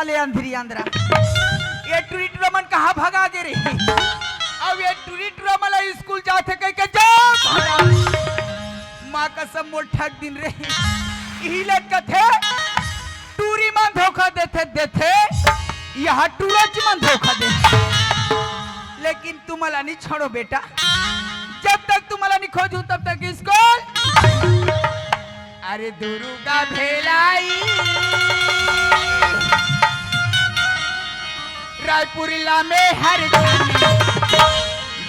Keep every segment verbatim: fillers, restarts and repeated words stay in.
साले अंधरी अंधरा, ये टुरी टुरा मन कहाँ भगा गे रे? अब ये टुरी टुरा मन ला स्कूल जाथे कह के जा भगा। माँ कसम मोर ठग दिन रे। इही ले कथे टूरी मन धोखा देथे, देथे, यहाँ टूरच मन धोखा देथे। लेकिन तुमला नहीं छोड़ो बेटा, जब तक तुमला नहीं खोजू तब तक स्कूल। अरे दुर्गा भेलाई रायपुर ला में हर जानी,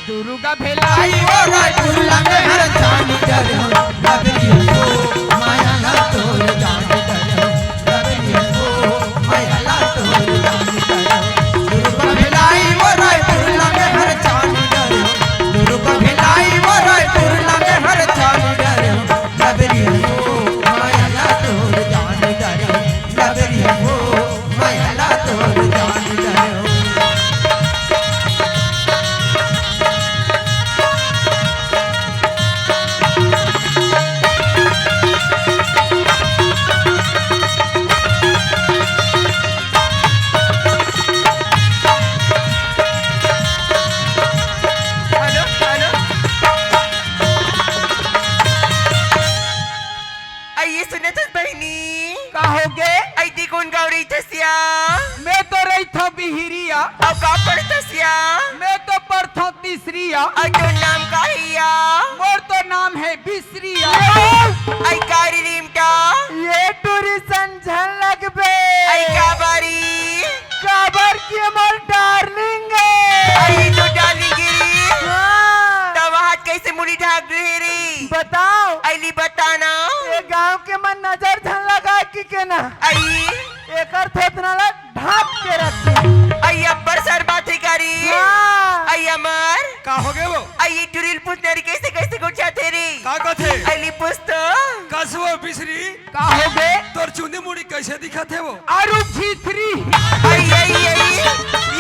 दुर्गा भेलाई आई वो रायपुर ला में हर जानी डरे, डगरिया को माया ला तोर जानी डरे, डगरिया को माया ला तोर जानी डरे। दुर्गा भेलाई वो रायपुर ला में हर जानी डरे, दुर्गा भेलाई वो रायपुर ला में हर जानी डरे, डगरिया को माया ला तोर जानी डरे, डगरिया को माया ला तोर जानी डरे। Hello, hello. अई सुनत हस बहिनी? का होगे? अई ते कोन गाँव रहिथस या? मैं तो रहिथों बिहिरिया। अउ का पढ़थस या? मैं तो पढ़थों तीसरिया। अउ तोर नाम का हे या? मोर तो नाम हे बिसरिया। अई का रे रिमटा? ये टूरी सन झन लगबे। अई का बारी? काबर कि हमर डार्लिंग हे। अई तो डार्लिंग गिरी। हाँ। त वहाँ कैसे मुड़ी ढाक रहे रे? बताओ। अली बता ना। ये गांव के मन नजर झन लगा कि के ना। अई। एकर थोथना ला ढाक के रखी। अई अब्बर सर बात हे करी। हाँ। अई अमर। का होगे वो? अई टुरी ल पूछना रे कैसे कैसे गोठियाथे रे? का कथे? अली पूछ तो। कस वो बिसरी? का होगे? तोर चुंदी मुड़ी कैसे दिखत हे वो? अरु भीतरी। अई, अई, अई,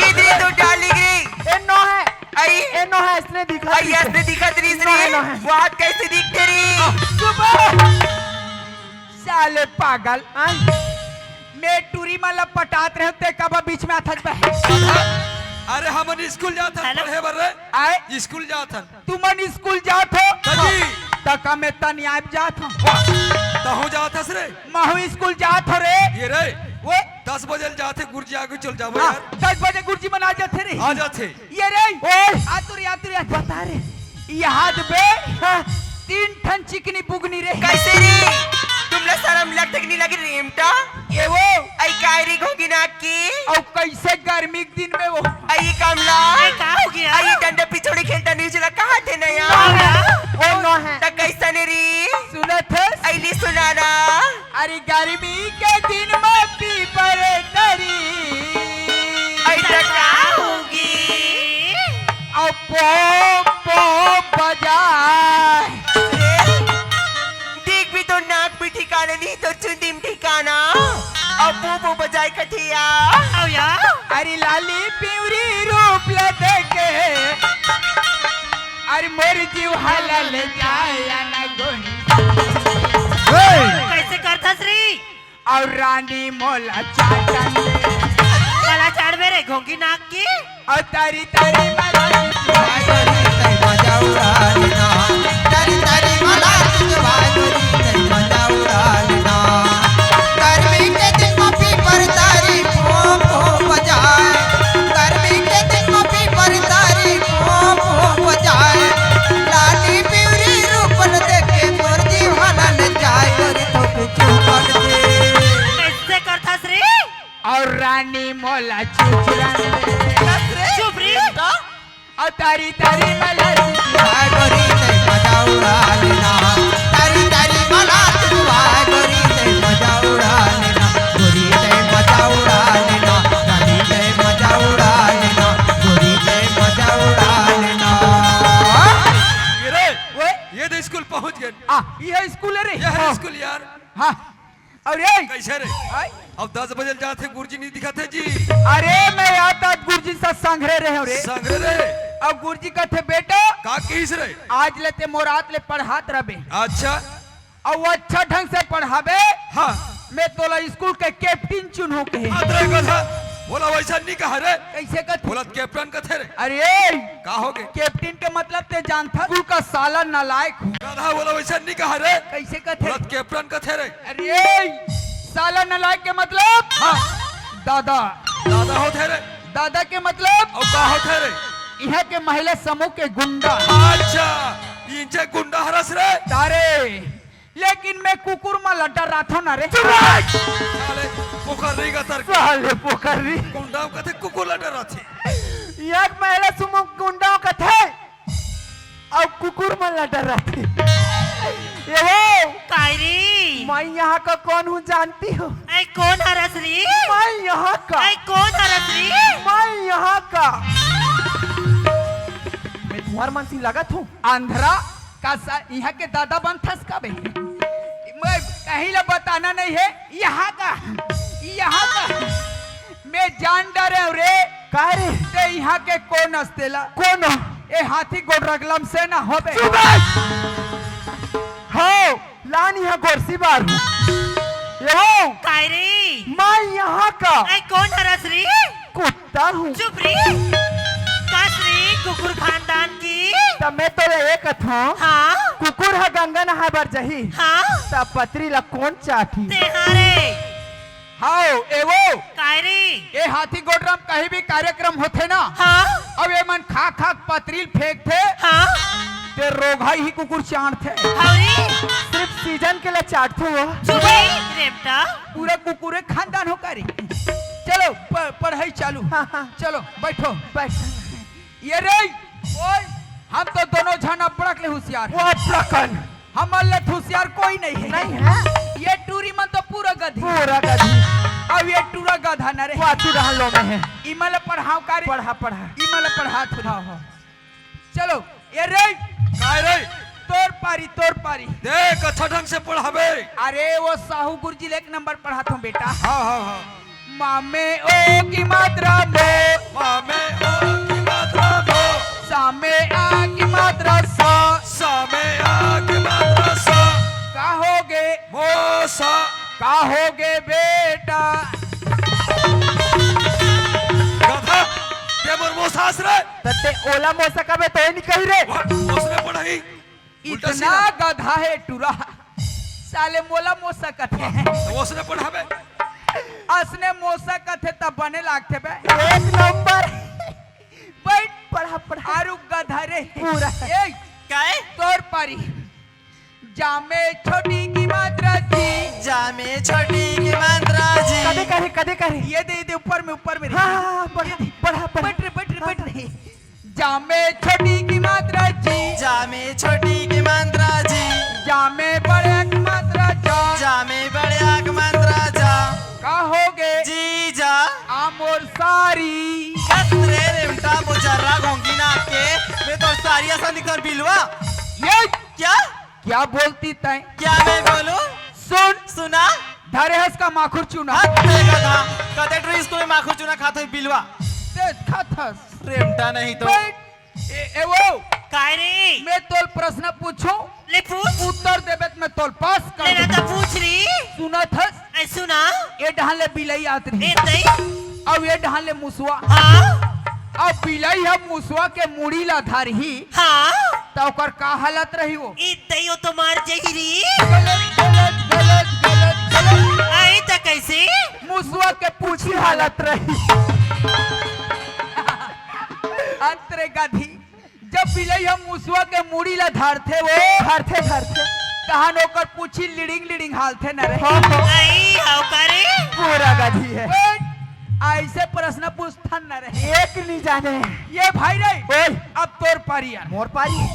ये दे तो डार्लिंग रे। ए नो हे। अई। ए नो हे, इसने दिखत अई, रहिस हे। इसने दिखत रहिस नो हे, रे। नो हे। वो हाथ कैसे दिखथे रे? चुप। साले पागल। हाँ? मैं टूरी मन ला पटात रहे, ते काबर बीच में आथस बे? अरे हमन स्कूल जात हन हेलो। पढ़े बर रे। आए? स्कूल जात हन। तुमन स्कूल जात हो? हाँ जी। त का मैं तनियाब जात हूँ। वाह, तहूँ जात हस रे? महूँ स्कूल जात हो रे। ये रे, वो? दस बजे ले जाथे गुरुजी आगे चल जाबो हाँ, यार। दस बजे गुरुजी मन आ जाथे रे। आ जाथे। ये रे, ओए। आ तू रे, आ तू रे, आ बता रे। याद बे? हाँ। तीन ठन चिकनी बुगनी रे। कैसे रे? तुमला शरम लगथे कि नहीं लगे रे, एमटा? ये वो। अई काय रे घोंगी नाक की? अउ कैसे गर्मी के दिन में वो? अई कमला। ए, का हो गया? अई डंडा पिछोड़ी खेलता नहीं चला, कहा थे ना यार? ना, ना। ओ, ना है। त कैसन रे? सुनत हस? अई ली सुना ना। अरे गर्मी के दिन में पीपर तरी। अई त का होगी? अउ पो, पो बजाए। देख भी तो नाक भी ठिकाना नहीं, तो चुंदी में ठिकाना। अउ पो, पो बजाए कठिया। अउ या? अरे लाली पिंवरी रूप ल देखे। अरे मोर जीव हलल जाए या ना गोरी। कैसे करथस रे? अउ रानी मोला चाटन दे। काला चाड़बे रे घोंगी नाक की। अउ तारी तारी मला वाह गोरी तैं मजा उड़ा लेना। तारी तारी मला वाह गोरी तैं मजा उड़ा लेना। गर्मी के दिन में पीपर तारी पो पो बजाए। गर्मी के दिन में पीपर तारी पो पो बजाए। लाली पिंवरी रूप ल देखे मोर जीव हलल जाए। गोरी तो कुछ कर दे। कैसे करथस रे? अउ रानी मोला चुचुरन दे। चुप रे। अउ तारी तारी मला वाह गोरी तैं मजा उड़ा लेना। तारी तारी मला वाह गोरी तैं मजा उड़ा लेना। गोरी तैं मजा उड़ा लेना। रानी तैं मजा उड़ा लेना। गोरी तैं मजा उड़ा लेना। ये रे, ओए। ये तो स्कूल पहुंच गए। आ, ये स्कूल हे रे। ये है हाँ। स्कूल यार। हाँ। अउ ये कैसे रे? आय? अब दस बजे जाथे गुरुजी नहीं दिखत हे जी। अरे मैं यार आज गुरुजी साथ संघरे रहे हूँ रे। संघरे रहे? अब गुरुजी कथे बेटा का कहिस रे? आज ले ते मोर आत ले पढ़ात रहबे। अच्छा। अउ वो अच्छा ढंग से पढ़ाबे। हाँ। मैं तोला स्कूल के कैप्टन चुनहूं कहे। अरे गधा, मोला वैसा नहीं कहा रे। कैसे कथे? मोला कैप्टन कथे रे। अरे, का होगे? कैप्टन के मतलब ते जानथस? स्कूल का साला नालायक हूँ। गधा, मोला वैसा नहीं कहा रे। कैसे कथे? मोला कैप्टन कथे रे। अरे, साला नालायक के मतलब? हाँ। दादा। दादा होथे रे। दादा के मतलब? अउ का होथे रे? इहाँ के महिला समूह के गुंडा। अच्छा, इंचे गुंडा हरस रे। तारे, लेकिन मैं कुकुर मन ला डराथों ना रे। चुप रह! साले पोखर नहीं का तर। साले पोखर नहीं। गुंडा कथे कुकुर ला डराथे। एक महिला समूह गुंडा कथे अउ कुकुर मन ला डराथे। ए वो, काय रे? मैं यहाँ का कौन हूँ जानती हो? ऐ कोन हरस रे? मैं यहाँ का। ऐ कोन हरस रे? मैं यहाँ का। मैं तुम्हार मन से लगत हूँ। अंधरा का सा-, यहाँ के दादा बनथस का बे? मैं कहीं ला बताना नहीं है। यहाँ का, यहाँ का। मैं जान डरे हूँ रे। का रे? ते यहाँ के कोन अस तेला? कोन? ए हाथी गोड़ रगलम से ना होबे। चुप रह! हाँ, लान यहाँ गोरसी बार हूँ। यो! काय रे? मैं यहाँ का। ऐ कोन हरस रे? कुत्ता हूँ। चुप रे। कस रे कुकुर खानदान की। त मैं तोला ए कथों। हाँ? कुकुर ह गंगा नहाए बर जही। हाँ? त पतरी ला कोन चाटही? तेहारे। हाओ, ए वो। काय रे? ए हाथी गोडरम कहीं भी कार्यक्रम होथे ना, हाँ? अउ ए मन खा खा के पतरील फेंकथे, हाँ? ते रोगहा ही कुकुर चाटथे। हौरी? सिर्फ सीजन के ला चाटथे वो। चुप रे, रेमटा। पूरा कुकुरे खानदान हो का रे। चलो, प-, पढ़ाई चालू। हाँ, हाँ। चलो, बैठो। बैठ। ये रे, ओए, हम तो दोनों झन अब्बड़क ले हुसियार। वो अब्बड़कन। हमर ले हुसियार कोई नहीं है। नहीं है? ये टूरी मन तो पूरा गधी। पूरा गधी। अब ये टूरा गधा न रे। पाछू डहन लो में है। इमन ल पढ़ाव का रे? पढ़ा, पढ़ा। इमन ल पढ़ा थोड़ी। हाँ, हाँ। चलो, ये रे। काय रे? तोर पारी, तोर पारी। देख, अच्छा ढंग से पढ़ाबे। अरे, वो साहू गुरुजी ले एक नंबर पढ़ाथों बेटा। हाँ, हाँ, हाँ। मा में ओ की मात्रा मो। मा में ओ की मात्रा मो। सा में आ की मात्रा सा। सा में आ की मात्रा सा। का होगे? मोसा। का होगे बेटा? गधा, ते मोर मोसा अस रे। त ते ओला मोसा कबे तो नहीं कही रे। वाह, ओसने पढ़ाई। उल्टा इतना सीधा। गधा है टूरा। साले मोला मोसा कथे। तो ओसने पढ़ाबे। असने मोसा कथे तब बने लागथे बे। एक नंबर। बैठ। पढ़ा, पढ़ा। आरु गधा रे। पूरा। ए, काय? तोर पारी। जा में छोटी की मात्रा जी। जा में छोटी की मात्रा जी। कदे करे, कदे करे। ये दे, ये दे, ऊपर में, ऊपर में। हाँ, हाँ, हाँ, पढ़ा, पढ़ा, पढ़ा। बैठ रे, बैठ रे, हाँ, बैठ रे। जा में छोटी की मात्रा जी। जा में छोटी की मात्रा जी। जा में बड़े की मात्रा जा। जा में बड़े की मात्रा जा। का होगे? जीजा। आ मोर सारी। कस रे रेमटा बोचर्रा घोंगी नाक के, मैं तोर सारी असन दिखथों बिलवा। ये क्या? क्या बोलती तैं? क्या मैं बोलूं? सुन। सुना। धरे हस का माखुर चूना? हद तेरे गधा। कते ठो स्कूल में माखुर चूना खात होही बिलवा। ते खात हस। रेमटा नहीं तो। बैठ। ए, ए वो। काय रे? मैं तोल प्रश्न पूछूं? ले पूछ। उत्तर देबे त मैं तोल पास कर ले ना दूं। तो पूछ री। सुनत हस? ऐ सुना। ए डहन ले बिलई आत रही। ए तई। अउ ए डहन ले मुसवा। हाँ। अब बिलई ह मुसवा के मुड़ी ला धरही। हाँ। त ओकर का हालत रही वो? ए तई, वो तो मर जही री। गलत, गलत, गलत, गलत, गलत। आई त कैसे? मुसवा के पूछी हालत रही। अंतरे गाधी। जब बिलई ह मुसवा के मुड़ी ला धरथे वो, धरथे, धरथे। तहन ओकर पूछी लिड़िंग लिड़िंग हालथे न रे। हाँ, हाँ। आई, हाव का रे? पूरा गधी है। बैठ। ऐसे प्रश्न पूछथन न रे। एक नहीं जाने। ये भाई रे, ओए। अब तोर पारी यार। मोर पारी?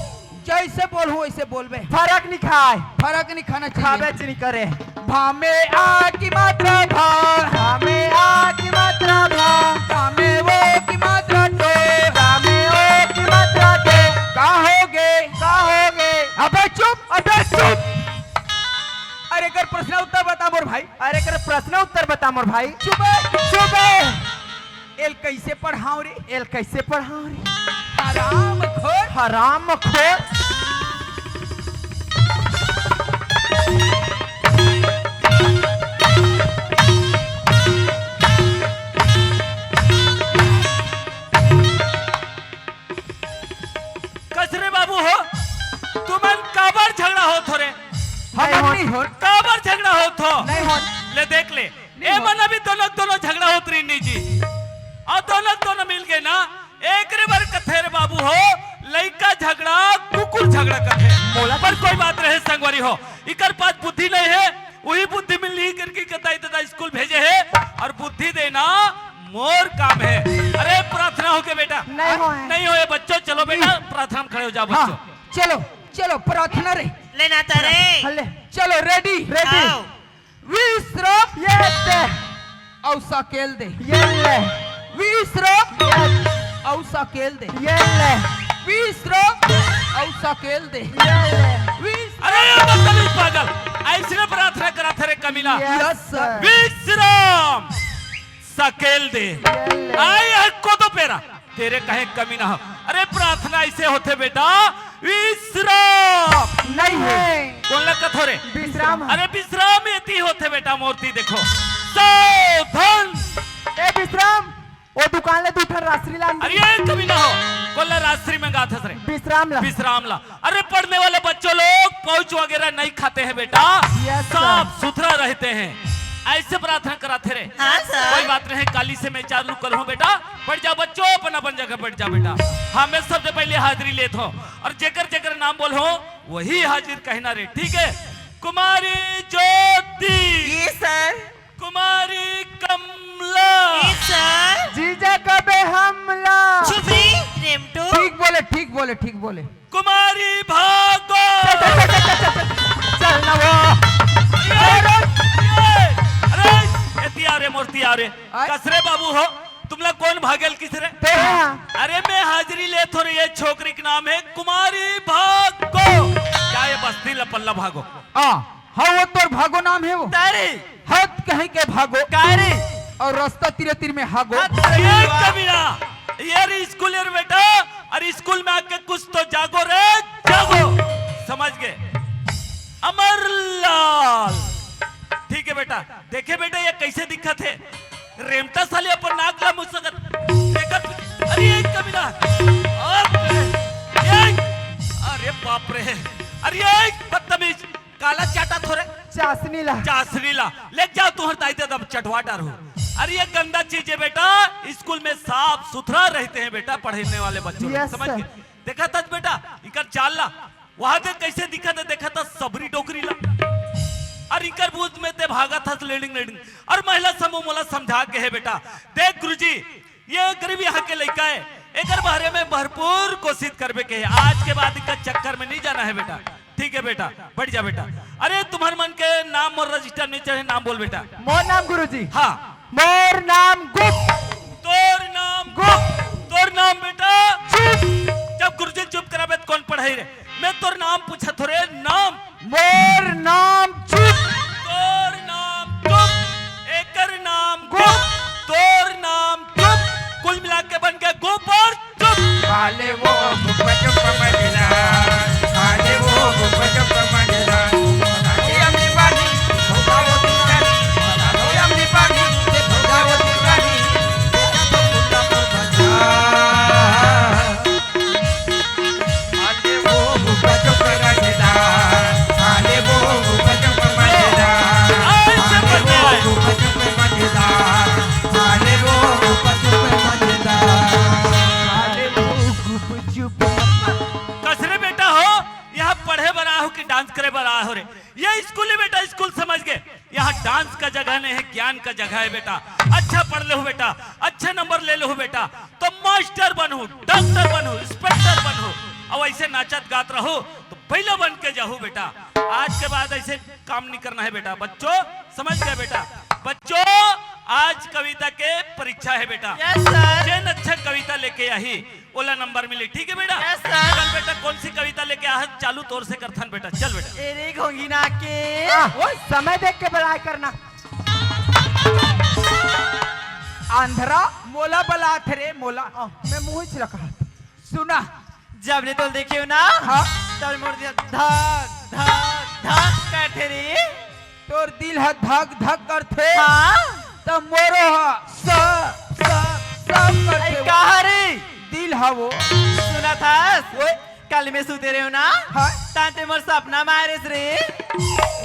जैसे बोलहूँ वैसे बोलबे। फरक नहीं खाए। फरक नहीं खाना चाहिए। खाबे च नहीं करे। भा में आ की मात्रा भा। भा में आ की मात्रा भा। भा में वो की मात्रा तो। भा में वो की मात्रा तो। का होगे? का होगे? अबे चुप, अबे चुप। अरे एकर प्रश्न उत्तर बता मोर भाई। अरे एकर प्रश्न उत्तर बता मोर भाई। चुप है, चुप है। एल कैसे पढ़ाओ रे? एल कैसे पढ़ाओ रे? हरामखोर। हरामखोर। नहीं हो। काबर झगड़ा होत हो? नहीं हो। ले देख ले, नहीं ए हो। मन अभी दोनों, दोनों झगड़ा होत रही जी, अउ दोनों, दोनों मिल गए ना, एकरे बर कथे रे बाबू हो, लइका झगड़ा, कुकुर झगड़ा कथे। मोला पर कोई बात नहीं, संगवारी हो, इकर पास बुद्धि नहीं है, वही बुद्धि मिलही करके कताई दादा स्कूल भेजे है, अउ बुद्धि देना मोर काम है। अरे प्रार्थना हो के बेटा। नहीं हो है। नहीं हो ये बच्चों, चलो बेटा, नहीं। प्रार्थना में खड़े हो जाओ हाँ, बच्चों। चलो, चलो, प्रार्थना रे। लेना तारे। हले, चलो, रेडी, रेडी। आओ। विश्राम। ये दे। अउ सकेल दे। ये ले। विश्राम। ये। अउ सकेल दे। ये ले। विश्राम। अउ सकेल दे। ये ले। विश्राम। अरे ये बदतमीज पागल, ऐसने प्रार्थना कराथे रे कमीना। Yes sir. विश्राम। सकेल दे। ये ले। आए है को तो पेरा। तेरे कहे कमी ना हो। अरे प्रार्थना ऐसे होथे बेटा, विश्राम। नहीं है। कोन ला कथो रे? विश्राम। अरे विश्राम एती होथे बेटा, मोर ती देखो। सावधान। ए विश्राम, वो दुकान ले दू ठन राजश्री लान दे। अरे ये कमी ना हो। कोन ला राजश्री मंगाथस रे? विश्राम ला। विश्राम ला। अरे पढ़ने वाले बच्चों लोग पाउच वगैरह नहीं खाते हैं बेटा, यस सर। साफ सुथरा रहते हैं। ऐसे प्रार्थना कराथे रे। हाँ सर। कोई बात नहीं, काली से मैं चालू करूँ बेटा। बैठ जाओ बच्चों, अपन अपन जगह बैठ जाओ बेटा। हाँ, मैं सबसे पहले हाजिरी लेत हूँ अउ जेकर जेकर नाम बोलहूँ वही हाजिर कहना रे, ठीक है? कुमारी ज्योति। ये सर। कुमारी कमला। ये सर। जीजा कबे हमला। चुप रे, रेमटो। ठीक बोले, ठीक बोले, ठीक बोले। कुमारी भागो। चल, चल, चल, चल, चल, चल। चल ना वो। अरे, अरे, अरे, ए, तिया रे, मोर तिया रे। आय। कस रे बाबू हो, तुमला कोन भागेल किस रे? ते हाँ। अरे, मैं हाजिरी लेत हों रे, ये छोकरी के नाम है कुमारी भागो। क्या ये बस्ती ला पल्ला भागो? आ। हाँ, वो तोर भागो नाम है वो। तारी। हद कहीं के भागो। कारी। अउ रास्ता तीरे तीर में हागो। हद ये करी। कमीना, ये रे स्कूल रे बेटा, अउ स्कूल में आके कुछ तो जागो रे, जागो। समझ गए? अमरलाल। ठीक है बेटा, देखे बेटा ये कैसे दिखत है, रेमटा साले अपन नाक ला मुसकत। देखत, अरे ये कमीना, अरे, ये, अरे बाप रे, अरे ये बदतमीज। काला चाटा थोरे? चाशनी ला। चाशनी ला। ले जाओ, तुम्हारे दाई दे दब चटवा डार हो। अरे ये गंदा चीज है बेटा, स्कूल में साफ सुथरा रहते हैं बेटा, पढ़ने वाले बच्चों लोग, यस समझ सर। गए? देखा था बेटा, इकर चाल ला, वहां दे कैसे दिखा था, देखा था सबरी डोकरी ला। अउ इकर बूझ में ते भागा था लेडिंग लेडिंग। अउ महिला समूह मोला समझा के है बेटा, देख गुरुजी, ये गरीब यहाँ के लइका है, एकर बारे में भरपूर कोशिश करबे के है। आज के बाद इनका चक्कर में नहीं जाना है बेटा। ठीक है बेटा, बैठ जा बेटा। अरे तुम्हार मन के नाम मोर रजिस्टर नहीं चढ़े, नाम बोल बेटा। मोर नाम गुरुजी। हाँ। मोर नाम गुप्त। तोर नाम गुप्त। तोर नाम बेटा चुप। जब गुरुजी चुप कराबे त कौन पढ़ाई रे? मैं तोर नाम पूछत हों रे, नाम। मोर नाम चुप। तोर नाम चुप। एकर नाम गुप्त। गुप्त। तोर नाम चुप। कुल मिला के बन गया गुप अउ चुप। आले वो गुप चुप मजला, आले वो गुप चुप मजला। अरे अम्मी पानी, भौजावती रानी, अरे अम्मी पानी, ये भौजावती रानी, बेटा तो कुत्ता पर बजा। आले वो गुप चुप मजला, आले वो गुप चुप मजला, आले वो गुप चुप मजला, आले वो गुप चुप मजला, आले वो गुप चुप। कस रे बेटा हो, यहाँ पढ़े बर आए हो कि डांस करे बर आए हो रे? ये स्कूल है बेटा, स्कूल समझ गए? यहाँ डांस का जगह नहीं है, ज्ञान का जगह है बेटा। अच्छा पढ़ लेहू बेटा, अच्छे नंबर ले लेहू बेटा, तो मास्टर बनहू, डॉक्टर बनहू, इंस्पेक्टर बनहू, अउ ऐसे नाचत गात रहू तो बइला बन के जाहू बेटा। आज के बाद ऐसे काम नहीं करना है बेटा। बच्चों, समझ गए बेटा? बच्चों, आज कविता के परीक्षा है बेटा। Yes sir. जेन अच्छा कविता लेके आही, ओला नंबर मिली, ठीक है बेटा? Yes sir. चल बेटा, कौन सी कविता लेके आ है? चालू तोर से करथन बेटा, चल बेटा। ए रे घोंघी नाक के। आ, ओए, समय देख के बलाय करना। आंधरा। मोला बलात रे, मोला। आ, मैं मुँह ही छिलका। सुना। जब ले तोल देखे हो ना, हाँ। तब मोर दिल धक, धक, धक करथे रे। तोर दिल ह धक धक करथे, हाँ। त मोरो ह स, स, स करथे। अरे कहा रे? दिल ह वो। सुना था? ओए। कल मैं सुते रहे हो ना? हाँ। तांते मोर सपना मारेस रे।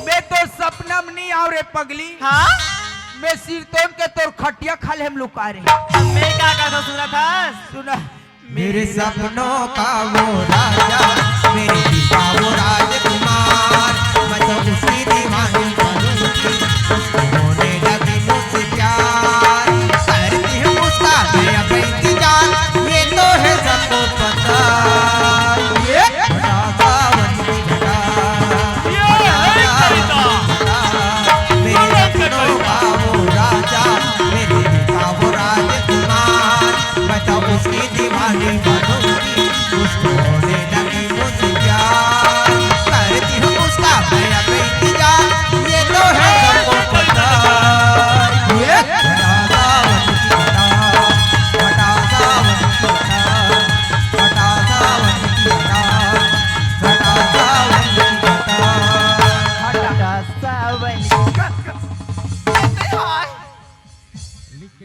मैं तो सपना में नहीं आव रे पगली। हाँ? मैं सिरतोन के तोर खटिया खाल्हे में लुका रे। मैं का का सुनत हस? सुना। मेरे सपनों का वो राजा, मेरे दिल का वो राजकुमार, मैं तो उसकी दीवानी बनूंगी, उसको होने लगी मुझसे प्यार। करती हूँ उसका मैं अब इंतजार, ये तो है सबको पता। ये घटा सावन की घटा, ये है कविता। घटा, मेरे सपनों का वो राजा, मेरे दिल का वो राजकुमार, मैं तो उसकी दीवानी बनूंगी, उसको होने लगी मुझे प्यार। करती हूँ उसका मैं अब इंतजार, ये तो है सबको पता। ये घटा सावन की घटा, घटा सावन की घटा, घटा सावन की घटा, घटा सावन की घटा। घटा सावन।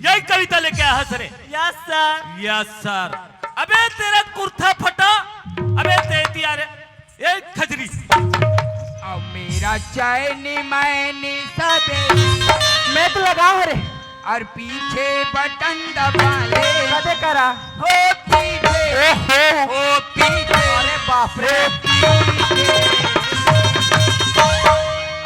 यही कविता लेके आया है sir. Yes sir. Yes sir. अबे तेरा कुर्ता फटा, अबे तेरी यार, ए खजरी। और मेरा चैनी मैनी सबे मैं तो लगा हरे। और पीछे बटन दबा ले। कदे करा? हो पीछे। ओहो। हो पीछे। अरे बाप रे।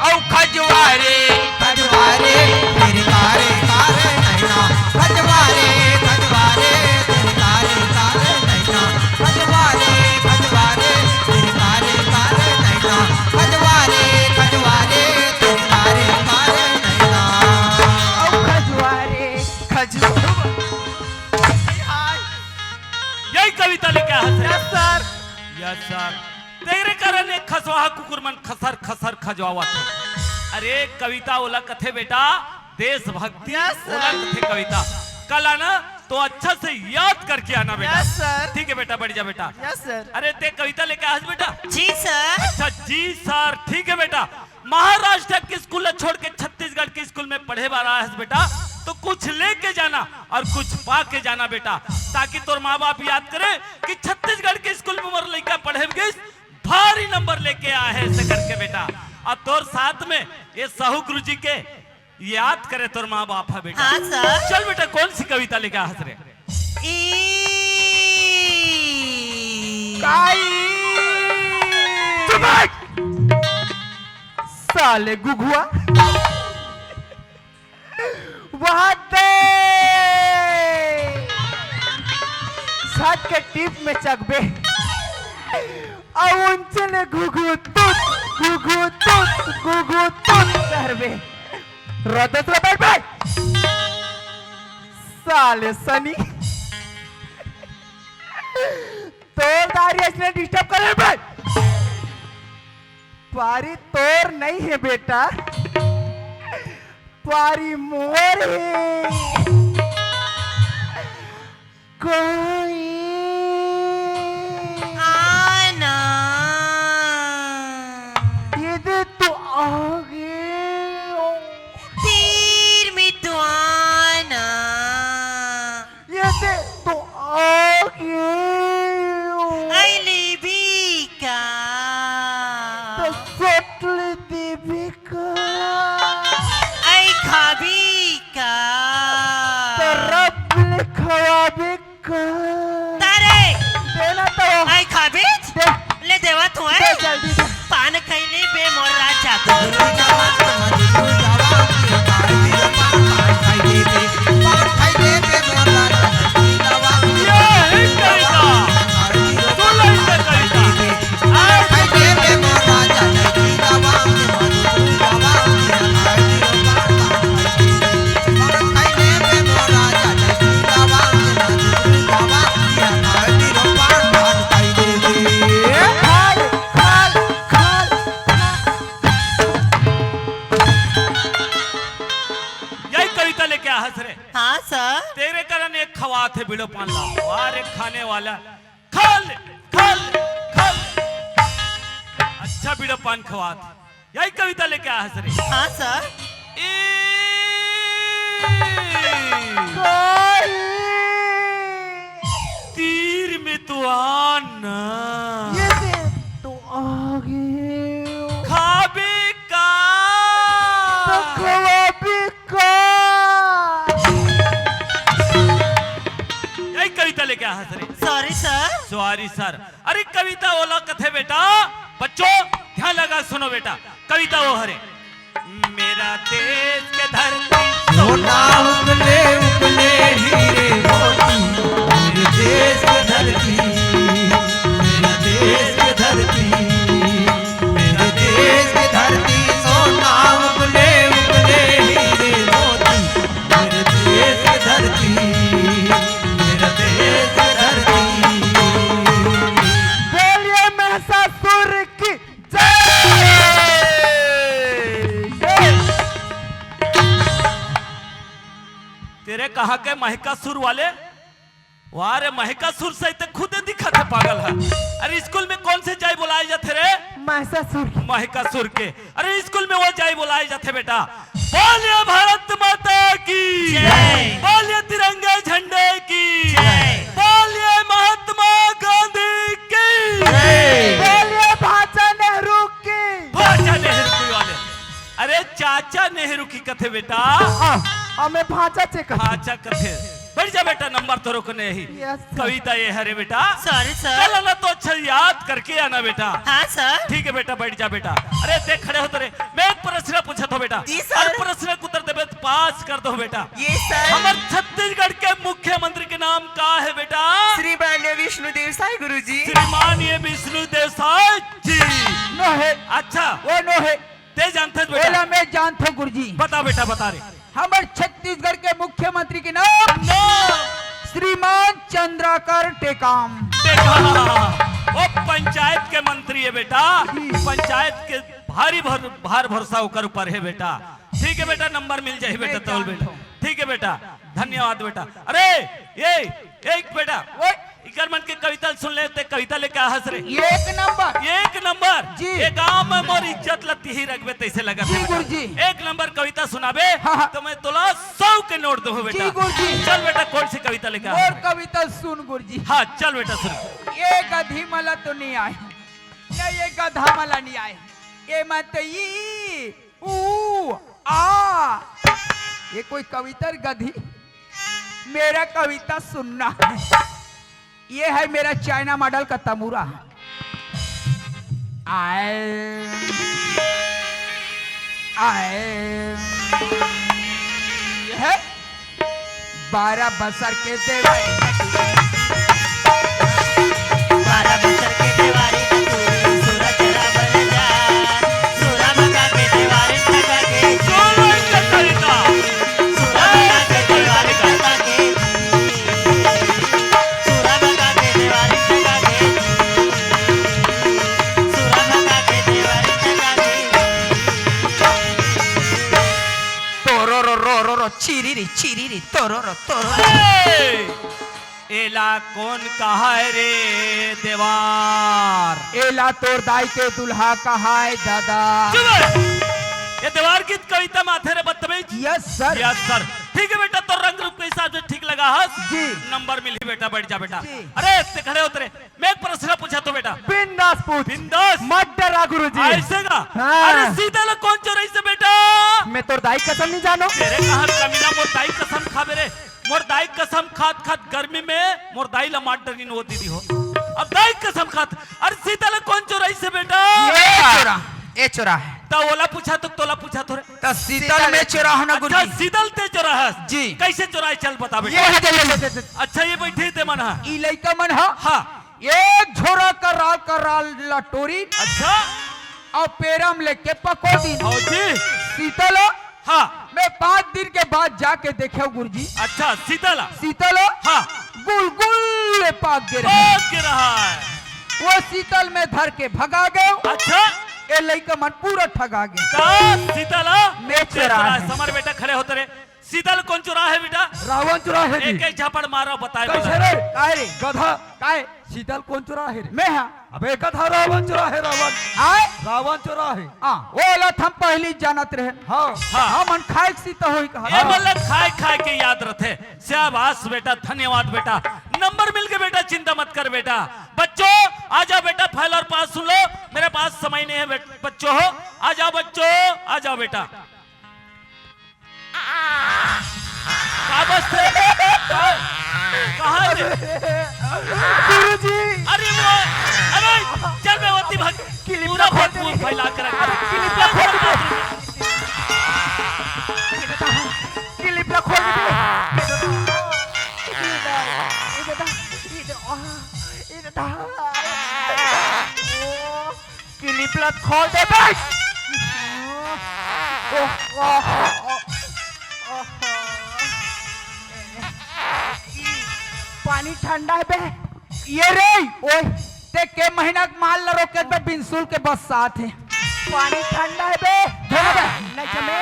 औ खजवारे, खजवारे, तेरे कारे कारे नैना। खजवारे, खजवारे, तेरे कारे कारे नैना। खजवारे, खजवारे, तेरे कारे कारे नैना। खजवारे, खजवारे, तेरे कारे कारे नैना। औ खजवारे, खजवारे। यही कविता लेके आया है sir. Yes sir. Yes sir. तेरे कारण एक खसवाहा कुकुर मन खसर खसर खजवावत हे। अरे कविता ओला कथे बेटा, देशभक्ति। Yes sir. ओला कथे कविता। कल आना तो अच्छा से याद करके आना बेटा। Yes sir. ठीक है बेटा, बैठ जा बेटा। Yes sir. अरे ते कविता लेके आज बेटा। जी सर। अच्छा जी सर, ठीक है बेटा। महाराष्ट्र के स्कूल ला छोड़ के छत्तीसगढ़ के स्कूल में पढ़े बर आए हस बेटा, तो कुछ लेके जाना और कुछ पा के जाना बेटा, ताकि तोर माँ बाप याद करे कि छत्तीसगढ़ के स्कूल में मोर लइका पढ़े गिस, भारी नंबर लेके आए हे ऐसे करके बेटा। और तोर साथ में ये साहू गुरु जी के याद करे तोर माँ बाप है बेटा। हाँ सर। चल बेटा, कौन सी कविता लेके आ हस रे? ई। काई। चुप बैठ। साले गुघुआ। वहां दे। छत के टीप में चकबे। अउ उनसे ले घुघु तुत, घुघु तुत, घुघु तुत करबे। रदस रे बैठ बैठ। साले सनी। तोर दारी इसने डिस्टर्ब करे बे। पारी तोर नहीं है बेटा, पारी मोर है। कोई आना। ये दे तो आ गए। तीर में तो आना। ये दे तो आ गए। आई लेबी का। तो सटल देबी का। आई खाबी का। तो रब ले खवाबी का। तारे। देना तो। आई खाबी। दे। ले देवा तू है। दे जल्दी दे। पान खैले बे मोर राजा। यही कविता लेके आ हस रे। हाँ सर। तेरे कारण एक खवात है बीड़ो पान ला। वाह रे खाने वाला। खा ले, खा ले, खा ले। अच्छा बीड़ो पान खवात। यही कविता लेके आ हस रे। हाँ सर। ए तीर में तो आना। ये दे तो आ गए। खाबे का। यही कविता लेके आया sir. Sorry sir. Sorry sir. अरे कविता ओला कथे बेटा। बच्चों, ध्यान लगा सुनो बेटा। कविता वो हरे। मेरा देश के धरती सोना उगले उगले हीरे मोती, मेरे देश के धरती, मेरा देश के धरती, मेरे देश के धरती सोना उगले उगले हीरे मोती, मेरे देश के धरती, मेरा देश के धरती। बोलिए महिषासुर की जय। तेरे कहा के महिकासुर वाले? वाह रे, महिकासुर से ते खुद दिखत है पागल है। अरे स्कूल में कौन से जाई बुलाए जाते रे? महिषासुर। महिकासुर के। अरे स्कूल में वो जाई बुलाए जाते बेटा। बोलिए भारत माता की जय। बोलिए तिरंगे झंडे की जय। बोलिए महात्मा गांधी की जय। बोलिए भाचा नेहरू की। भाचा नेहरू की वाले। अरे चाचा नेहरू की कथे बेटा। हाँ, हमें भाचा चे कथे। भाचा कथे। बैठ जा बेटा, नंबर तो रुकने ही। Yes sir. कविता ये है रे बेटा। Sorry sir. कल ना तो अच्छा याद करके आना बेटा। हाँ सर। ठीक है बेटा, बैठ जा बेटा। अरे देख खड़े हो तो रे, मैं एक प्रश्न पूछत हो बेटा। जी सर। अरे प्रश्न के उत्तर देबे तो पास कर दो बेटा। ये सर। हमर छत्तीसगढ़ के मुख्यमंत्री के नाम का है बेटा? श्रीमान ये विष्णु देव साय गुरुजी। श्रीमान ये विष्णु देव साय जी। नो है। अच्छा। वो नो है। ते जानथस बेटा? ओला मैं जानथो गुरुजी। बता बेटा, बता रे। हमर छत्तीसगढ़ के मुख्यमंत्री के नाम ना। श्रीमान चंद्राकर टेकाम। टेकाम। वो पंचायत के मंत्री है बेटा। जी। पंचायत के भारी भर, भार भरोसा ओकर ऊपर है बेटा। ठीक है बेटा, नंबर मिल जाही बेटा, मैं तौल बेटा। जानथो। ठीक है बेटा, धन्यवाद बेटा। अरे, ये, एक बेटा, ओए। इकर मन के कविता सुन ले, ते कविता लेके आ हस रे। एक नंबर। एक नंबर। जी। ये गांव में मोर इज्जत ला तिही रखबे, तैसे लगत जी, है बेटा। गुरुजी। एक नंबर कविता सुनाबे, हाँ, हाँ। तो मैं तोला सौ के नोट दूं बेटा। जी, गुरुजी। चल बेटा, कौन सी कविता लेके आ मोर हस रे? कविता सुन गुरुजी। हाँ, चल बेटा, सुन। ये गधी मला तो नहीं आए, ना ये गधा मला नहीं आए, ये मत ई ऊ, आ। ये कोई कविता रे गधी? मेरा कविता सुनना है। ये है मेरा चाइना मॉडल का तमूरा। आए, आए, ये है। बारह बसर के देवारी, बारह बसर के देवारी, सूरज रावल जा, सूरा मका के देवारी, ठगा के, सूरा मका के देवारी, ठगा के, सूरा मका के देवारी, ठगा के, सूरा मका के देवारी, ठगा के। तोरो रो रो रो रो, चिरी री, चिरी री, तोरो रो, तोरो रो। ए! एला कौन कहाय रे देवार? एला तोर दाई के दुल्हा कहाय दादा। चुप! ये देवार गीत कविता माथे रे बदतमीज। Yes sir. Yes sir. ठीक है बेटा, तो रंग रूप के हिसाब से ठीक लगा हस। जी। नंबर मिली बेटा, बैठ जा बेटा। जी। अरे, ते खड़े होते रे। मैं एक प्रश्न पूछा तो बेटा। बिंदास पूछ। बिंदास। मत डरा गुरुजी। ऐसे का? हाँ। अरे सीता ला कौन चोराइस बेटा? मैं तोर दाई कसम नहीं जानो। तेरे कहा कमीना मोर दाई कसम खाबे रे। मोर दाई कसम खात खात गर्मी में मोर दाई ला मार डरिन वो दीदी हो। अब दाई कसम खात। अरे सीता ला कौन चोराइस बेटा? ए चोरा, ए चोरा है। त ओला पूछा तो तोला पूछा थोरे। त सीतल में चोरा हो ना अच्छा, गुरुजी। सीतल ते चोरा है। जी। कैसे चोरा है चल बता बेटा। ये है, ये, ये, ये, ये। अच्छा ये बैठे ते मन हा। ई लइका मन हा। हाँ। एक झोरा कराल कराल ला टोरी। अच्छा। अउ पेरम लेके पको दिन। हाँ जी। सीतल। हाँ। मैं पाँच दिन के बाद जाके देखे गुरुजी। अच्छा, सीतल। सीतल। हाँ। गुल गुल ले पाक गे रहे। पाक गे रहा है। वो सीतल में धर के भगा गए। अच्छा। ए लइका मन पूरा ठगा गे। का सीतल? मैं चोरा है। समर बेटा खड़े होते रे। सीतल कौन चोरा है बेटा? रावण चोरा है जी। एक एक झापड़ मारा बताए कैसे बता। रे? काय रे? गधा। काय? सीतल कौन चोरा है रे? मैं हा। अबे गधा रावण चोरा है रावण। आय? रावण चोरा है। हाँ, वो लत हम पहली जानत रहे। हाँ। हाँ। हमन खाए के सीता होई कहा। ये मतलब खाए खाए के याद रथे। शाबाश बेटा, धन्यवाद बेटा। नंबर मिल गए बेटा, चिंता मत कर बेटा। बच्चों आ जाओ बेटा, फाइल और पास सुन लो। मेरे पास समय नहीं है बेट-, बच्चों हो, आ जाओ बच्चों, आ जाओ बेटा। कहाँ है रे? गुरुजी। अरे वो, अरे चल बे, ओती भाग। क्लिप पूरा ला खोल भरपूर दे। फैला के रख। क्लिप ला खोल दे। क्लिप ला खोल दे। ये दादा, ये दादा, ये दादा, ये दादा। ओ, क्लिप ला खोल दे बे। ओह, ओह, ओह, ओह। पानी ठंडा है बे। ये रे, ओए, ते के महीना के माल ला रोके बे, बिनसुल के बस साथ है। पानी ठंडा है बे। धो ना बे। नहीं जमे।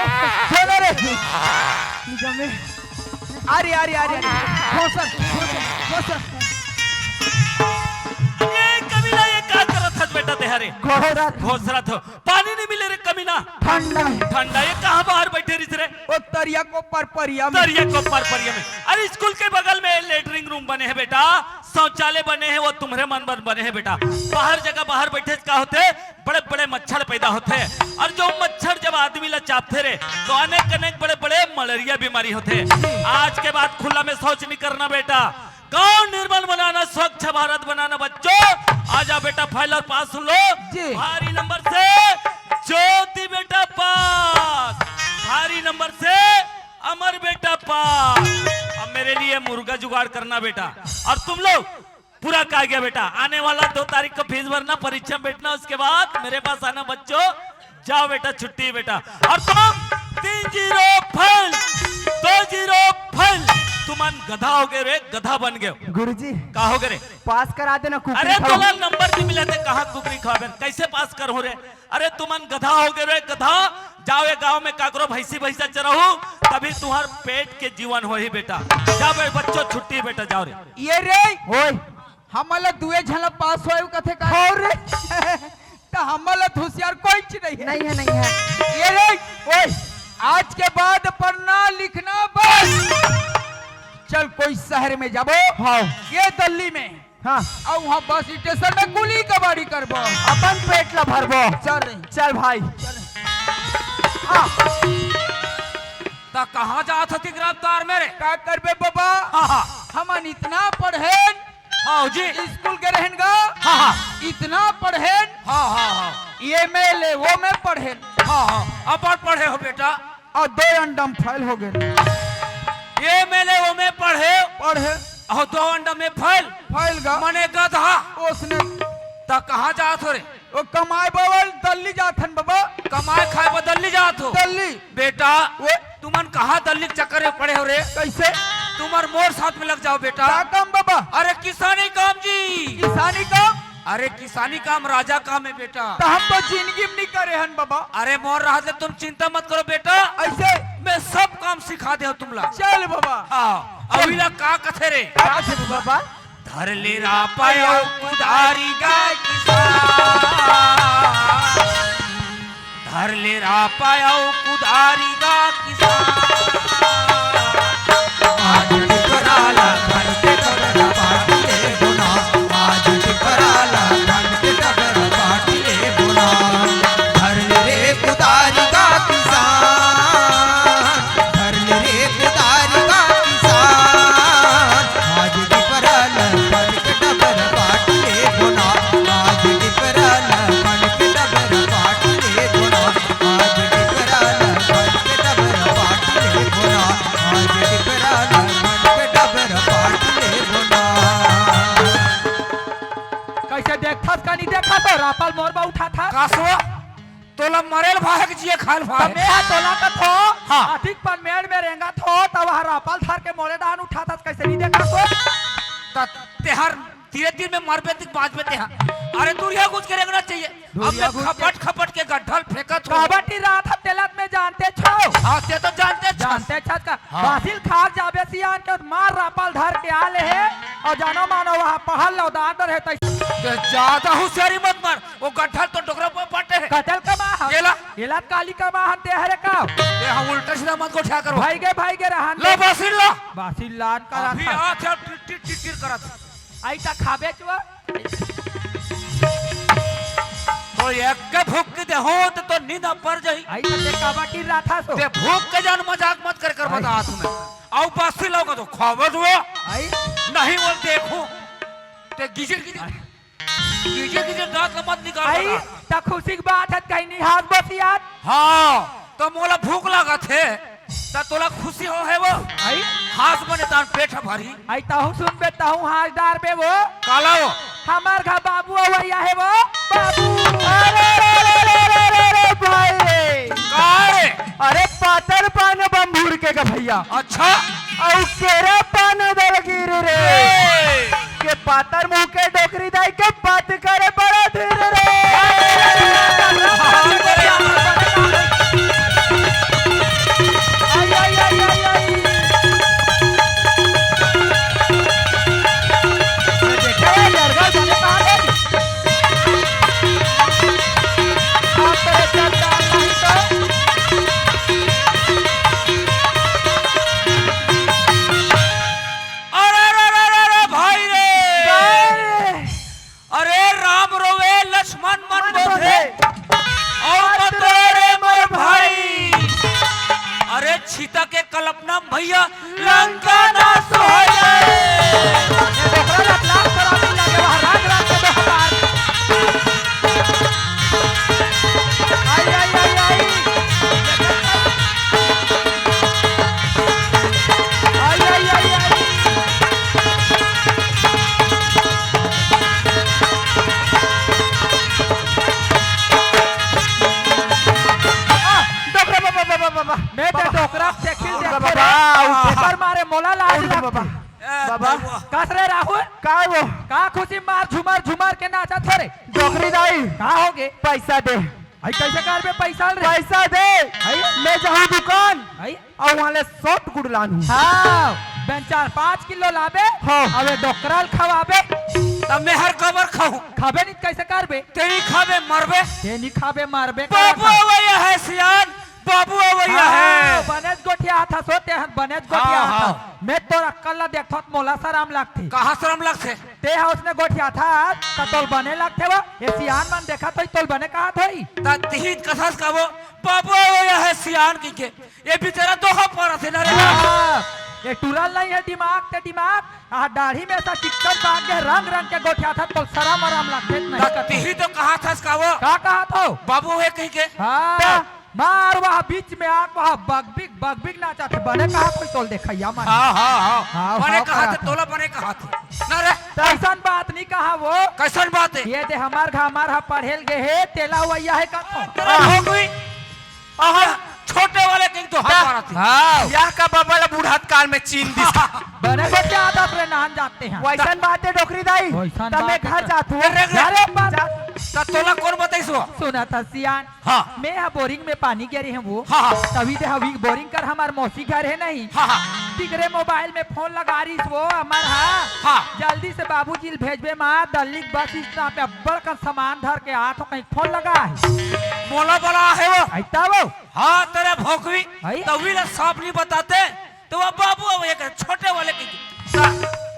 धो ना रे। नहीं जमे। अरे, अरे, अरे, अरे। घोसर, घोसर, घोसर। ये कमीना, ये का करत हस बेटा तेहरे? घोसरत। घोसरत हो। पानी नहीं मिले रे कमीना। ठंडा है। ठंडा, ये कहाँ बाहर बैठे रहिस रे? ओ तरिया को परपरिया में। तरिया को परपरिया में। अरे स्कूल के बगल में लेटरिन रूम बने हैं बेटा, शौचालय बने हैं, वो तुम्हरे मन बर बने हैं बेटा। बाहर जगह बाहर बैठे का होथे, बड़े बड़े मच्छर पैदा होथे। और जो मच्छर जब आदमी ला चाबथे रे, तो अनेक अनेक बड़े बड़े मलेरिया बीमारी होथे। आज के बाद खुला में शौच नहीं करना बेटा। गांव निर्मल बनाना, स्वच्छ भारत बनाना बच्चों। आ जाओ बेटा, फाइल और पास सुन लो। जी। भारी नंबर से ज्योति बेटा पास, भारी नंबर से अमर बेटा पास। अब मेरे लिए मुर्गा जुगाड़ करना बेटा। और तुम लोग पूरा कहा गया बेटा, आने वाला दो तारीख को फीस भरना, परीक्षा में बैठना, उसके बाद मेरे पास आना बच्चों। जाओ बेटा, छुट्टी बेटा। और तुम तीन जीरो फेल, दो जीरो फेल। तुमन गधा हो गए रे, गधा बन गए। गुरुजी, का हो गए रे? पास करा देना, कुकरी अरे खाओ। तोला नंबर नहीं मिला थे, कहाँ कुकरी खावे? कैसे पास कर हो रे? अरे तुमन गधा हो गए रे, गधा। जाओ ये गांव में काकरो भैंसी भैंसा चराहू, तभी तुम्हार पेट के जीवन होही बेटा। जाओ बे बच्चों, छुट्टी बेटा, जाओ रे। ये रे, ओए, हमन ला दुए झन ला पास होए कथे का? हो रे। त हमन ला होशियार कोई चीज नहीं है। नहीं है, नहीं है। ये रे, ओए, आज के बाद पढ़ना लिखना बस। चल कोई शहर में जाबो। हाँ। ये दिल्ली में। हाँ। अउ वहाँ बस स्टेशन में गुली कबाड़ी करबो। अपन पेट ला भरबो। चल रे। चल भाई। हाँ। त कहाँ जात हती गिरफ्तार में रे? का करबे बाबा? हाँ, हाँ। हमन इतना पढ़ेन। हाँ जी। स्कूल के रहेन गा। हाँ, हाँ। इतना पढ़ेन। हाँ, हाँ, हाँ। ये में ले, वो में पढ़ेन। हाँ, हाँ। अपन पढ़े हो बेटा। अउ दो अंडा में फेल हो गए। ये में ले, वो में पढ़े। पढ़े। अउ दो अंडा में फेल। फेल गा। मने गधा। उसने। त कहाँ जात हो रे? ओ कमाए बर दिल्ली जाथन बाबा। कमाए खाए बर दिल्ली जात हो? दिल्ली। बेटा, वो तुमन कहाँ दिल्ली के चक्कर में पड़े हो रे? कैसे? तुमन मोर साथ में लग जाओ बेटा। का काम बाबा? अरे किसानी काम जी। किसानी काम? अरे किसानी काम राजा काम है बेटा। त हम तो जिंदगी में नहीं करे हन बाबा। अरे मोर रहत ले तुम चिंता मत करो बेटा। ऐसे? मैं सब काम सिखा दे तुमला। चल बाबा। हाँ, अभी ला का कथे रे? का कथे बाबा? धर ले रापा अउ कुदारी गा किसान। धर ले रापा अउ कुदारी गा किसान। आज टिपराला धर के डबरा बाटी ले बोना। आज टिपराला धर के डबरा बाटी ले बोना। धर ले रे कुदारी गा किसान। धर ले रे कुदारी गा किसान। आज टिपराला धर के डबरा बाटी ले बोना। आज टिपराला धर के डबरा बाटी ले बोना। आज टिपराला धर के डबरा बाटी ले बोना। आज टिपराला धर के डबरा बाटी ले बोना। कैसे देखथस का नहीं देखथस? रापा ल मोर बर उठाथस। कासो, तोला मरेल भाहे के जिए खाल त भाहे। मैं हा तोला कथों, हाँ। अधिक पनमेड़ में रेंगत हों, त वह रापा ल धर के मोरे डहन उठाथस, कैसे नहीं देखथस? त तेहर तीरे तीर में मरबे त बाँचबे तेहा। अरे दूरिहा कुछ के रेंगना चाहिए। अब दूरिहा मैं कुछ के खपट खपट के गड्ढा ल फेंकत हों। काबर टिराथस तेला त मैं जानथों। हाँ, ते तो जानथस। जानथस का? हाँ। बासी ल खार जाबे सियान के, मार रापा ल धर के आ ले हे, अउ जानो मानो वहाँ पहाड़ लौदान दर हे तैसे। ते ज्यादा होशियारी मत मार, वो गड्ढा ल तो डोकरा पर पटे हे। कतल कमा हन। एला? एला काली कमा हन ते हरे का? ये हम उल्टा सीधा मत गोठिया करो। भाई गे, भाई गे रहन ला दे। बासी ल ला। बासी ल लान करा अभी था। आ थे टिट टिट टिट टिट करत। आई त खाबे चुआ। तो एक के भूख के देहूं तो, तो नींद पर जाही। आई तो ते काबा की राथा सो। ते भूख के जान मजाक मत कर, कर हाँ। बता तुम्हें। अउ बासी लौका तो खावे दुआ। आई। नहीं बोल देखो। ते गिजिर गिजिर। गिजिर गिजिर दांत ला मत निकाल आई, बता। त खुशी की बात हे, कहीं नहीं हाथ बसियात। हाँ, तो मोला भूख लागत हे, त तोला खुशी हो हे वो। आई। हाथ बने तान पेट ह भारी। आई तहूं सुन बे, तहूं हाथ डार बे वो। काला वो। हमार घर बाबू अवैया हे वो। बाबू। अरे, अरे, अरे, भाई रे। का रे? अरे, पातर पान बम्भूर के का भैया। अच्छा। अउ केरा पान दलगीर रे। ए। के पातर मुंह के डोकरी दाई के बात करे बड़ा धीर रे। आई, आई, आई, आई, आई। ये देखे, ये लड़का बने कहाँ गए? आप तो एक काम नहीं तो। अरे, अरे, अरे, अरे, अरे, भाई रे। अरे। अरे, राम रोवे, लक्ष्मण मन मन बोधे। बोधे। अउ मत रो रे मोर भाई। अरे, चिता के कल्पना भैया, लंका नाश हो जाए। ये देखो, ये लाख खराबी लगे, वहाँ राग राग के दो हजार। आई, आई, आई, आई। आई, आई, आई, आई। आ, डोकरा बाबा, बाबा, बाबा। मैं तो बाबा। डोकरा से खिल उठ जाते बाबा, रे। उठ। पेपर मारे मोला लाज उठ बाबा। लगती। ए, बाबा। बाबा। कस रे राहुल? का वो? का खुशी मार झूमर झूमर के नाचत हो रे? डोकरी दाई। का होगे? पैसा दे। आई कैसे करबे पैसा रे? पैसा दे। आई? मैं जाहूं दुकान। आई? अउ वहां ले सॉफ्ट गुड़ लानहूं। हाँ, बेन चार पाँच किलो लाबे। हाँ। अबे डोकरा ल खवाबे। तब मैं हर कबर खाऊं। खाबे नहीं कैसे करबे? तेरी खाबे मरबे। तेरी खाबे मरबे। बाबू करबे। अवैया हे सियान, बाबू अवैया हाँ, हे। बनेच गोठियाथस हो, तेहन बनेच हाँ, गोठियाथस। हाँ। मैं तोर अक्कल ला देखथों त मोला सरम लगथे। कहाँ सरम लगथे? ते ह उसने गोठियाथस, त तोल बने लगथे वो। ये सियान मन देखत होई, तोल बने कहत होई। त तिही त कथस का वो, बाबू अवैया हे सियान कहिके। ये बेचारा दोहा परत हे ना रे। हाँ, ये टुरल नहीं हे दिमाग ते दिमाग। आ दाढ़ी में सा चिक्कन पाक के रंग रंग के गोठियाथस, तोल सरम अरम लगथे नहीं त कथस। तिही तो कहथस का वो। का कहत हो? बाबू हे कहिके। हाँ। त मार वह बीच में आके वह बगबिग, बगबिग नाचथे। बने कहत होई तोल देखइया मन। हाँ, हाँ, हाँ। हाँ, बने हाँ, कहत हे, कहत हे। तोला बने कहत हे। ना रे। त अइसन बात नहीं कहा वो। कइसन बात हे? ये दे हमार घर, हमार हा पढ़े ल गे हे, तेला अवैया हे कथों। अरे हो गई। आहा, छोटे वाले के तो हाथ मारत हे। हाँ। यह का बाबा ला बुढ़ात काल में चीन दिस। बने बच्चे आदत रे नान जाते हैं। वइसन बात हे डोकरी दाई। वइसन त मैं बात हे घर त। जात हूँ। अरे, अरे, अरे, पर जा। त तोला कोन बताइस वो? सुनथस सियान। हाँ। मैं हा बोरिंग में पानी गिरे हे वो। हाँ, हाँ। तभी दे हवी बोरिंग कर हमार मौसी घर हे नहीं। हाँ, हाँ। तिकरे मोबाइल में फोन लगा रहीस वो हमार हा। हाँ। जल्दी से बाबूजी ल भेजबे मा दल्ली के बस स्टॉप पे अब्बड़ कन सामान धर के आत हों कहिके फोन लगा हे। मोला बला हे वो। अइता वो। हाँ, तेरे भोकवी। अई? तभी ला साफ नहीं बताते। तो वो बाबू अब एक छोटे वाले की।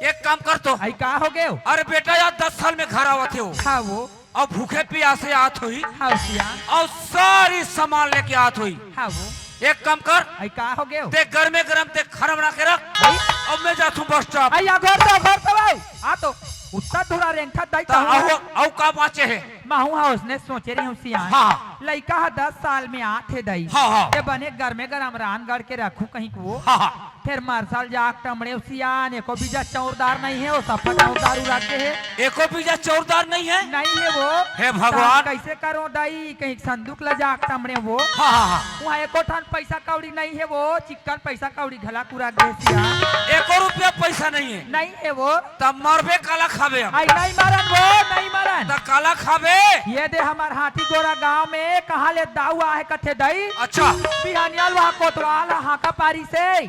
एक काम कर तो। अई का हो गयो? अरे बेटा यार, दस साल में घर आवत हे वो। हाँ वो। अउ भूखे पियासे आत होही। हाँ, सियान। अउ सारी सामान लेके आत होही। हाँ, वो। एक काम कर। अई, का हो गयो? ते गरमे गरम ते खाना बना के रख। अई? अब मैं जाथूं बस स्टॉप। अई, अघोर तो, अघोर तो भाई। आ तो, उत्ता धुरा रेंठा दाई त तो हूँ। अहो, अउ का बाँचे हे? महूँ हा उसने सोचे रही हूँ सियान। हाँ। लइका हा दस साल में आत हे दाई। हाँ, हाँ। ते बने गरमे गरम रांध गढ़ के रखूं कहिके वो। हाँ, हाँ। फेर मरसल जाके टमड़े सियान, एको बीजा चौरदार नहीं हे, वो सफा चौरदार उड़ा के हे। एको बीजा चौरदार नहीं हे? नहीं हे वो। हे भगवान। त कइसे करों दाई, कहीं संदूक ला जाके टमड़े वो। हाँ, हाँ, हाँ। वहाँ एको ठन पैसा कौड़ी नहीं हे वो, चिक्कन पैसा कौड़ी घला कुरा गे सियान। एको रुपया पैसा नहीं हे? नहीं हे वो। त मरबे काला खाबे अब? अई नहीं मरन वो, नहीं मरन। त काला खाबे? ये दे हमार हाथी गोरा गांव में कहाँ ले दाऊ आहे कथे दाई। अच्छा। बिहानिया ल वहाँ कोतवाल हाका पारिस हे।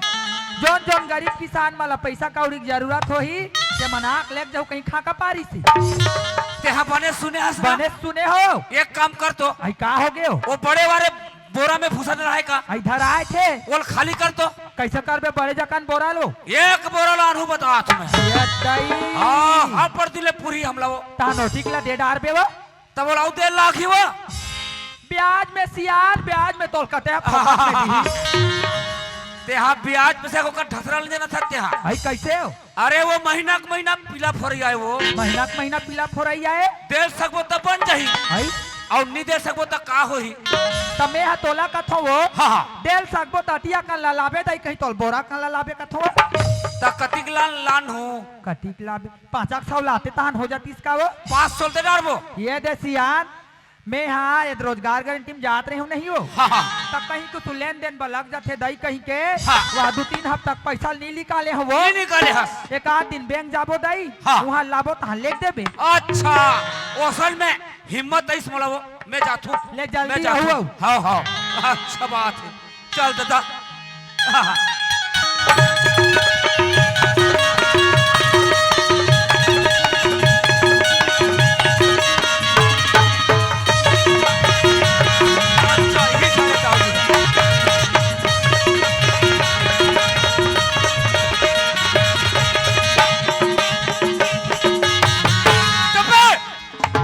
जोन जोन गरीब किसान मन ला पैसा कौड़ी के जरूरत होही, ते मन आके लेके जाहू कहिके हाका पारिस हे। तेहा बने सुने हस ना? बने सुने हों। एक काम कर तो। अई का हो गयो? वो बड़े वाले बोरा में भूसा धराए का? अई धराए थे। ओला खाली कर तो। कइसे करबे बड़े जकन बोरा ल? एक बोरा लानहूं बतात हूँ मैं। ये दाई। हाँ, हाँ, पर दिले पूरी हमला वो। तहां नोटिक ला दे डारबे वो। तब ओला अउ दे लागही वो। ब्याज में सियान, ब्याज में तोल कते ह, फोकट में दिही। तेहा ब्याज में से ओकर ढसरल नइ जानत हस तेहा। भाई, कैसे हो? अरे, वो महीना के महीना पीला फोरई आए वो। महीना के महीना पीला फोरई आए? दे सकबो त बन जाही। भाई? अउ नइ दे सकबो त का होही? त मैं ह तोला कथों वो। हाँ, हाँ। दे सकबो त अटिया कन ला लाबे दाई, कहीं तोल बोरा कन ला लाबे कथों वो। त कतिक लान, लान हूँ? कतिक लाबे? पाँच एक सौ लाते तहन हो जातिस का वो? पाँच सौ दे डारबो। ये दे सियान, मैं हा ये रोजगार गारंटी में जात रहे हूँ नहीं हो। हाँ, हाँ। तब कहीं कुछ लेन देन बर लग जाथे दाई कहीं के। हाँ। वह दू तीन हफ्ता तक पैसा नहीं निकाले हो वो। नहीं निकाले हस। एक आध दिन बैंक जाबो दाई, हाँ। वहाँ लाबो तहाँ लेग देबे। अच्छा, असल में हिम्मत अइस मोला वो, मैं जाथूँ। ले जल्दी मैं जाथूँ। आऊ। हाँ, हाँ, अच्छा बात है। चल दादा। हाँ, हाँ।